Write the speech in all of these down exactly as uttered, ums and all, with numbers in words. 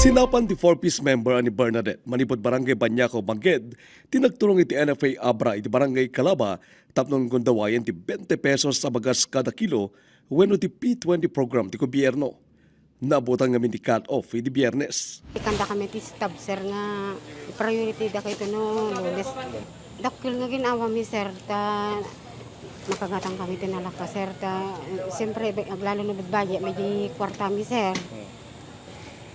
Sinapan ti Four Ps member a ni Bernadette manipud Barangay Baniaco, Mangked, ti nagturong iti N F A Abra iti Barangay Calaba tapno gundaway ti twenty pesos a bagas kada kilo wenno ti P twenty program ti gobierno. Naabutan ngamin ti cut-off iti Biyernes. Ikanda kami ti stop, sir, nga priority da kayto no Lunes. Dakkel nga gin-awa mi, sir, ta makagatang kami ti nalaka, sir, ta siyempre, be-, aglalo no budbudget, may di kwarta mi, sir.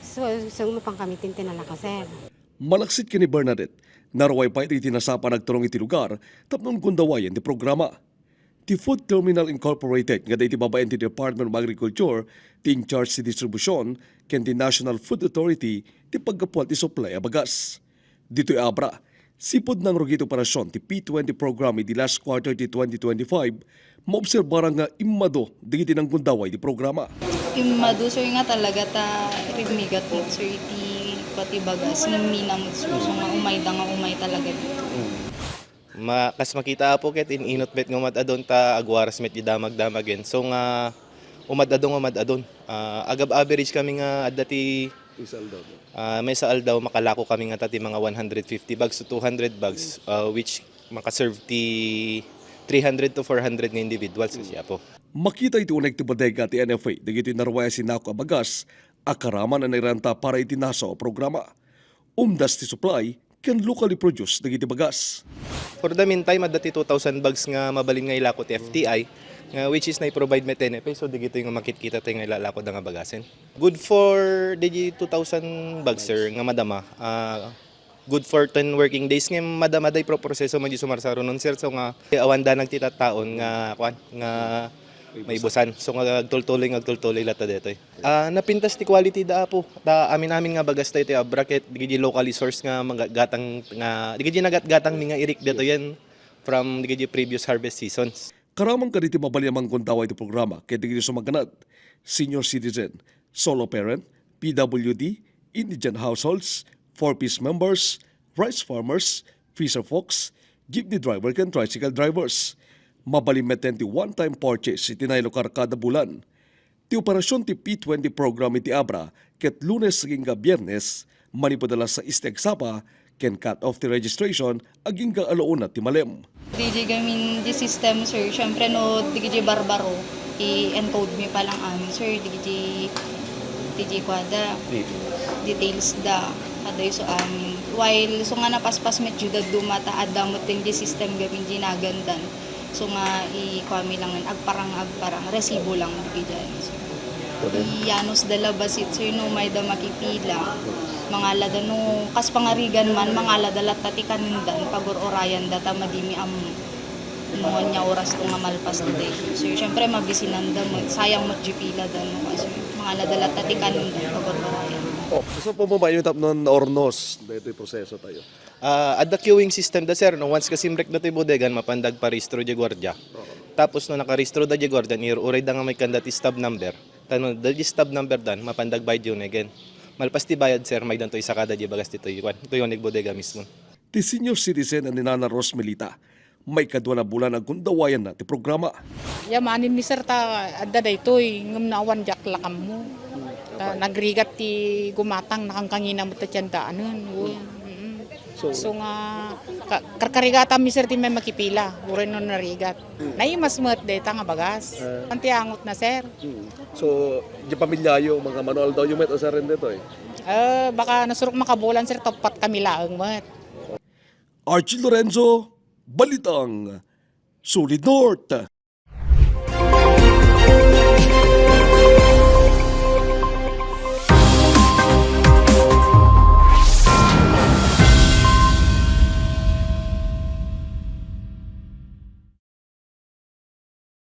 So, so, mapan kami ti nalaka, sir. Malaksid ken ni Bernadette, naruay pay dagiti nasapa nagturong iti lugar tapno gundaway ti programa. Ti Food Terminal Incorporated nga daydi babaen ti Department of Agriculture ti in charge ti distribution ken ti National Food Authority ti paggapuan ti supply a bagas. Ditoy Abra, sipud nangrugi ti operasyon ti P twenty program idi last quarter ti twenty twenty-five, maobserbara nga immadu dagiti nanggundaway ti programa. Immadu, sir, nga talaga ta rimmigat met, sir, ti pati bagas, ngem minamut, sir, so nga umayda nga umay talaga dito. Ma-, kas makita, Apo, ket in-inut met nga umad-adun ta agwaras met di damagdamagen. So nga umad-adu nga umad-adun. Ah, agab-average kami nga adda ti, ah, maysa aldaw makalako kami nga ta ti mga one hundred fifty bags to two hundred bags, ah, which makaserve ti three hundred to four hundred nga individuals, kasi, Apo. Makita iti uneg ti bodega ti N F A dagiti naruay a sinako a bagas a karaman a nairanta para iti nasaw a programa. Umdas ti supply ken locally produced dagiti bagas. For the meantime, adda ti two thousand bags nga mabalin nga ilako ti F T I, nga which is nai-provide met ti N F A, so dagitoy nga makitkita tayo nga ilalakoda nga bagasen. Good for the two thousand bags, sir, nga madama. Ah, good for ten working days. Ngem madama day pro-proseso, medyo sumarsarunon, sir. So nga, awan danag ti tattaon nga, kuan, nga maibusan. So nga agtultuloy, nga agtultuloy latta detoy. Ah, napintas ti quality da, Apo. Ta amin-amin nga bagas tayo ti Abra ket digiti locally sourced nga magatgatang nga, digiti nagatgatang mi nga irik datoyen from digiti previous harvest seasons. Karaman kadagiti mabalin a manggundaway ti programa ket dagiti sumagkanad, senior citizen, solo parent, P W D, indigent households, Four Ps members, rice farmers, fisher folks, jeepney driver ken tricycle drivers. Mabalin metten ti one-time purchase iti nailukar kada bulan. Ti operasyon ti P twenty program iti Abra ket Lunes agingga Biyernes, manipud alas sais ti agsapa, ken cut-off ti registration agingga ala una ti malem. Digi gamin di system, sir, syempre no digi barbaro, i-encode mi pa lang amin, sir, digi, digi kuada details da, kada iso amin. While so nga napaspas met diyudad duma ta adda met di system gamin di nagandan. So nga, i-, kuami lang, agparang, agparang, resibo lang, diay. So, iyanos da labasit, sir, no, mayda makipila. Mangalada, no, kas pangarigan man, mangalada latta ti kanendan, pagur-urayan da, ta madimi ammo. No, anya oras to nga malpas ti day. So, syempre, mabisinan da mo, sayang mo, pila da, no, kasi mangalada latta ti kanendan, pagur-urayan. Oh, so, pumabay yung tapnon ornos, dito yung proseso tayo. Ah, adda queuing system da, sir, no? Once nga simrek datoy bodegan, mapanda agparehistro di guardia. Tapos no nakarehistro da di guardia, ir-uray da nga maikkan dati stub number. Ta no, dati stub number dan, mapanda agbayad di unegen. Malpas ti bayad, sir, maydan to isakada di bagas ditoy, kuan, ditoy uneg bodega mismo. Ti senior citizen a ni Nana Rose Melita, maikadua a bulan a gundawayanna ti programa. Ya, manin mi, sir, ta adda daytoy, ngem no awan diak lakammo. Ta nagrigat ti gumatang, nakangkangina met ti tiandaanen. Wen, mm. So, so nga, ka-, karkarigatan mi, sir, ti may makipila, uray no narigat. Naimas met dayta nga bagas. Ah. Anti angot na, sir. Mm. So, di pamilyayo, mga manual daw yung met, sir, ditoy? Eh, baka nasurok makabulan, sir, tappat kami laeng met. Archie Lorenzo, Balitang Solid North.